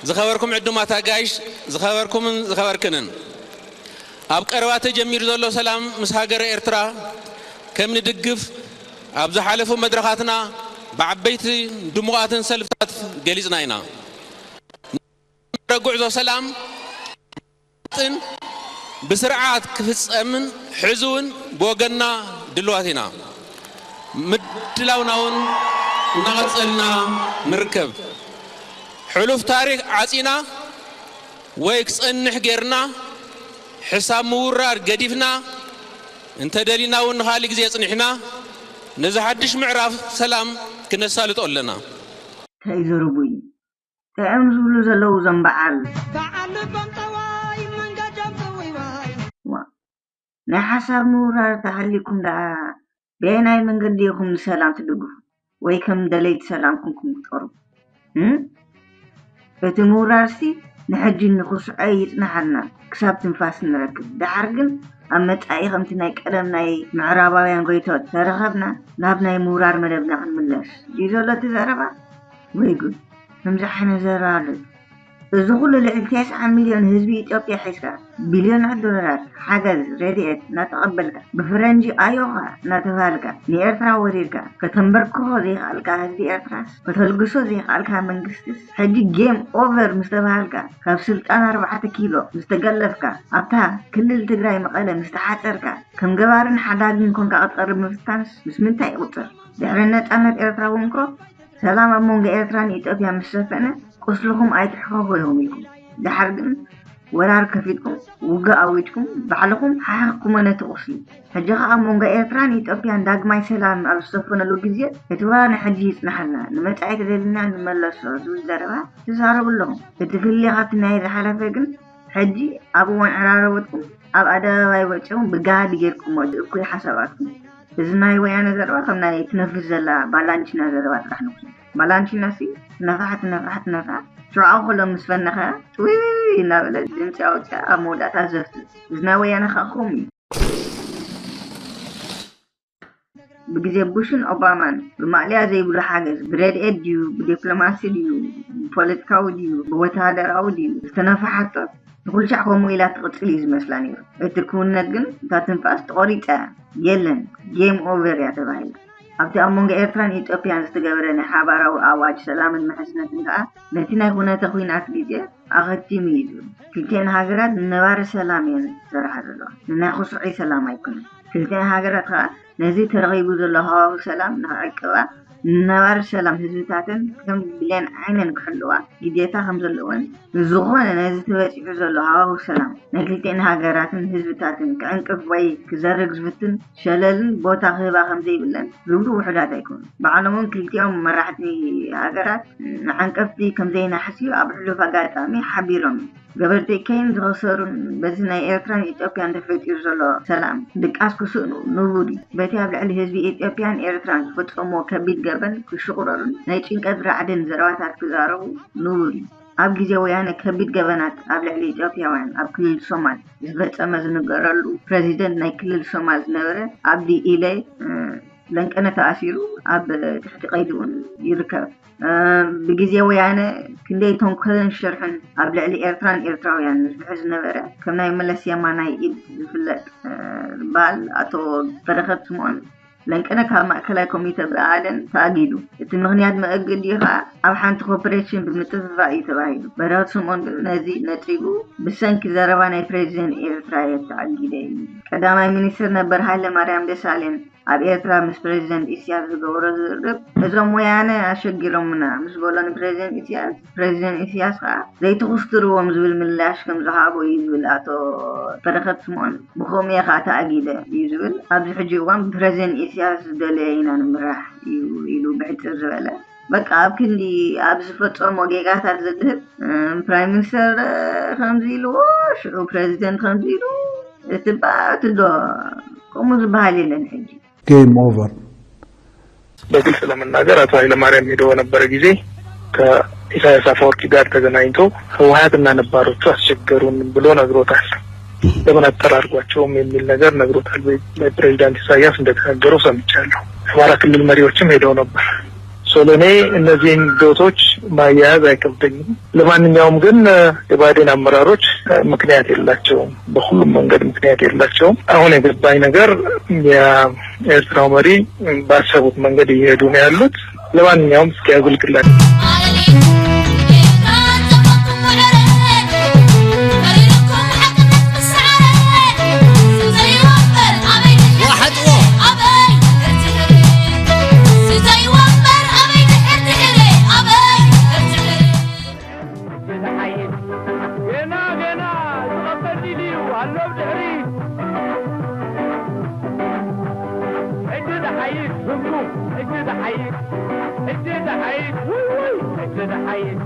ዝኸበርኩም ዕዱማት ኣጋይሽ፣ ዝኸበርኩምን ዝኸበርክንን፣ ኣብ ቀረባ ተጀሚሩ ዘሎ ሰላም ምስ ሃገረ ኤርትራ ከም ንድግፍ ኣብ ዝሓለፉ መድረኻትና ብዓበይቲ ድሙቓትን ሰልፍታት ገሊጽና ኢና። ጉዕዞ ሰላም ን ብስርዓት ክፍጸምን ሕዚ እውን ብወገንና ድልዋት ኢና። ምድላውና እውን እናቐጸልና ንርከብ። ሕሉፍ ታሪኽ ዓጺና ወይ ክጸንሕ ጌርና፣ ሕሳብ ምውራድ ገዲፍና፣ እንተደሊና እውን ንኻልእ ግዜ ጽኒሕና፣ ነዚ ሓድሽ ምዕራፍ ሰላም ክነሳልጦ ኣለና። እንታይ ይዘርቡ እዩ ጥዕም ዝብሉ ዘለዉ እዞም በዓል በዓል ልቦም ጠዋይ መንገዶም ጥውይዋይ ዋ ናይ ሓሳብ ምውራር ተሃሊኩም ደኣ በየናይ መንገዲ ኢኹም ንሰላም ትድግፉ ወይ ከም ደለይቲ ሰላም ኩንኩም ትቀርቡ እም? እቲ ምውራርሲ ንሕጂ ንኽስዖ ይጽንሓልና ክሳብ ትንፋስ ንረክብ ደሓር ግን ኣብ መጻኢ ከምቲ ናይ ቀደም ናይ ምዕራባውያን ጎይቶት ተረኸብና ናብ ናይ ምውራር መደብና ክንምለስ ድዩ ዘሎ እቲ ዘረባ? ወይ ጉድ! ከምዚ ዓይነት ዘረባ ኣሎ ድዩ? እዚ ኩሉ ልዕሊ ተስዓ ሚልዮን ህዝቢ ኢትዮጵያ ሒዝካ ቢልዮናት ዶላራት ሓገዝ ረድኤት እናተቐበልካ ብፈረንጂ ኣዮኻ እናተባህልካ ንኤርትራ ወሪርካ ከተንበርክኾ ዘይኸኣልካ ህዝቢ ኤርትራስ ከተልግሶ ዘይኸኣልካ መንግስትስ ሕጂ game over ምስ ተባሃልካ ካብ ስልጣን ኣርባዕተ ኪሎ ምስ ተገለፍካ ኣብታ ክልል ትግራይ መቐለ ምስ ተሓፀርካ ከም ገባርን ሓዳግን ኮንካ ክትቐርብ ምፍታንስ ምስ ምንታይ ይቑፀር? ድሕሪ ነፃነት ኤርትራ እውን እኮ ሰላም ኣብ መንጎ ኤርትራን ኢትዮጵያን ምስ ሰፈነ ቁስልኹም ኣይትሕኸኹ ኢኹም ኢልኩም። ደሓር ግን ወራር ከፊትኩም ውግእ ኣዊጅኩም ባዕልኹም ሓኺኽኩሞ ነቲ ቁስሊ። ሕጂ ኸኣ ኣብ መንጎ ኤርትራን ኢትዮጵያን ዳግማይ ሰላም ኣብ ዝሰፈነሉ ግዜ እቲ ወራር ንሕጂ ይጽናሓልና፣ ንመጻኢ ተደሊና ንመለሶ ዝብል ዘረባ ትዛረቡ ኣለኹም። እቲ ፍልልይ ካብቲ ናይ ዝሓለፈ ግን ሕጂ ኣብ እዋን ዕራረቦትኩም ኣብ ኣደባባይ ወጺኹም ብጋህዲ ጌርኩሞ እቲ እኩይ ሓሳባትኩም። እዚ ናይ ወያነ ዘረባ ከም ናይ ትነፍስ ዘላ ባላንቺና ዘረባ ጥራሕ ንኹን። ባላንቺናሲ ትነፋሕ ትነፋሕ ትነፋሕ ሽዑ ከሎ ምስ ፈነኸ ጥውይ እናበለት ድምፂ ኣውፂኣ ኣብ መወዳእታ ዘፍትት። እዚ ናይ ወያነ ከዓ ከምኡ እዩ። ብግዜ ቡሽን ኦባማን ብማእለያ ዘይብሉ ሓገዝ ብረድኤት ድዩ ብዲፕሎማሲ ድዩ ብፖለቲካዊ ድዩ ብወተሃደራዊ ድዩ ዝተነፍሓቶ ንኹሉ ሻዕ ከምኡ ኢላ ትቕፅል እዩ ዝመስላ ነይሩ። እቲ ክውነት ግን እታ ትንፋስ ተቖሪፃ እያ። የለን game over እያ ተባሂላ። ኣብቲ ኣብ መንጎ ኤርትራን ኢትዮጵያን ዝተገበረ ናይ ሓባራዊ ኣዋጅ ሰላምን ምሕዝነትን ከኣ ነቲ ናይ ኩነተ ኲናት ግዜ ኣኸቲሙ እዩ ዝብል። ክልቲኤን ሃገራት ንነባሪ ሰላም እየን ዝሰርሓ ዘለዋ። ንናይ ኩስዑይ ሰላም ኣይኮነን። ክልቲኤን ሃገራት ከኣ ነዚ ተረኺቡ ዘሎ ሃዋሁ ሰላም ንኽዕቅባ ንነባሪ ሰላም ህዝብታተን ከም ብሌን ዓይነን ክሕልዋ ግዴታ ከም ዘለወን ንዝኾነ ነዚ ተበጺሑ ዘሎ ሃዋሁ ሰላም ናይ ክልቲኤን ሃገራትን ህዝብታትን ክዕንቅፍ ወይ ክዘርግ ዝፍትን ሸለልን ቦታ ክህባ ከም ዘይብለን ዝብሉ ውሑዳት ኣይኮኑን። ባዕሎም እውን ክልቲኦም መራሕቲ ሃገራት ንዓንቀፍቲ ከም ዘይናሕስዩ ኣብ ሕሉፍ ኣጋጣሚ ሓቢሮም እዮም። ገበርቲ ከይን ዝኸሰሩን በዚ ናይ ኤርትራን ኢትዮጵያን ተፈጢሩ ዘሎ ሰላም ድቃስ ክስእኑ ንቡር እዩ። በቲ ኣብ ልዕሊ ህዝቢ ኢትዮጵያን ኤርትራን ዝፈጸምዎ ከቢድ ገበን ክሽቑረሩን ናይ ጭንቀት ራዕድን ዘረባታት ክዛረቡ ንቡር እዩ። ኣብ ግዜ ወያነ ከቢድ ገበናት ኣብ ልዕሊ ኢትዮጵያውያን ኣብ ክልል ሶማል ዝፈጸመ ዝንገረሉ ፕረዚደንት ናይ ክልል ሶማል ዝነበረ ኣብዲ ኢለ ለንቀነ ተኣሲሩ ኣብ ትሕቲ ቀይዲ እውን ይርከብ። ብግዜ ወያነ ክንደይ ተንኮልን ሽርሕን ኣብ ልዕሊ ኤርትራን ኤርትራውያን ዝፍሕስ ዝነበረ ከም ናይ መለስ የማናይ ኢድ ዝፍለጥ በዓል ኣቶ በረኸት ስምኦን ለንቀነ ካብ ማእከላይ ኮሚተ ብኣደን ተኣጊዱ። እቲ ምኽንያት መእገዲኡ ከኣ ኣብ ሓንቲ ኮርፖሬሽን ብምጥፍፋእ እዩ ተባሂሉ። በረኸት ስምኦን ግን ነዚ ነጺጉ ብሰንኪ ዘረባ ናይ ፕሬዚደንት ኤርትራ እየ ተኣጊደ ኢሉ። ቀዳማይ ሚኒስትር ነበር ሃይለማርያም ደሳለኝ ኣብ ኤርትራ ምስ ፕረዚደንት ኢሳያስ ዝገበሮ ዝርርብ እዞም ወያነ ኣሸጊሮምና ምስ በሎ ንፕረዚደንት ኢሳያስ፣ ፕረዚደንት ኢሳያስ ከኣ ዘይትኹስትርዎም ዝብል ምላሽ ከም ዝሃቦ እዩ ዝብል ኣቶ በረኸት ስምኦን። ብኸምኡ እየ ከኣ ተኣጊደ እዩ ዝብል። ኣብዚ ሕጂ እዋን ብፕረዚደንት ኢሳያስ ዝደለዮ ኢና ንምራሕ እዩ ኢሉ ብሕጽር ዝበለ። በቃ ኣብ ክንዲ ኣብ ዝፈጸሞ ጌጋታት ዘድህብ ፕራይም ሚኒስተር ከምዚ ኢልዎ ሽዑ ፕረዚደንት ከምዚ ኢሉ እቲ ባእቲ ዶ ከምኡ ዝበሃል የለን ሕጂ። Game over። በግልጽ ለመናገር አቶ ኃይለማርያም ሄዶ በነበረ ጊዜ ከኢሳያስ አፈወርቂ ጋር ተገናኝቶ ህወሀትና ነባሮቹ አስቸገሩን ብሎ ነግሮታል። ለምን አጠራርጓቸውም የሚል ነገር ነግሮታል። ፕሬዚዳንት ኢሳያስ እንደተናገረው ሰምቻለሁ። የአማራ ክልል መሪዎችም ሄደው ነበር። ሶሎኔ እነዚህን ዶቶች ማያያዝ አይከብደኝም። ለማንኛውም ግን የባዴን አመራሮች ምክንያት የላቸውም፣ በሁሉም መንገድ ምክንያት የላቸውም። አሁን የገባኝ ነገር የኤርትራው መሪ ባሰቡት መንገድ እየሄዱ ነው ያሉት። ለማንኛውም እስኪ ያዝልቅላቸው። ገና ገና ዝቐበል ድዩ ኣሎ ድሕሪ ሕጂ ዝሓይሽ ህጉ ሕጂ ዝሓይሽ ሕጂ ዝሓይሽ ውይ ውይ ሕጂ ዝሓይሽ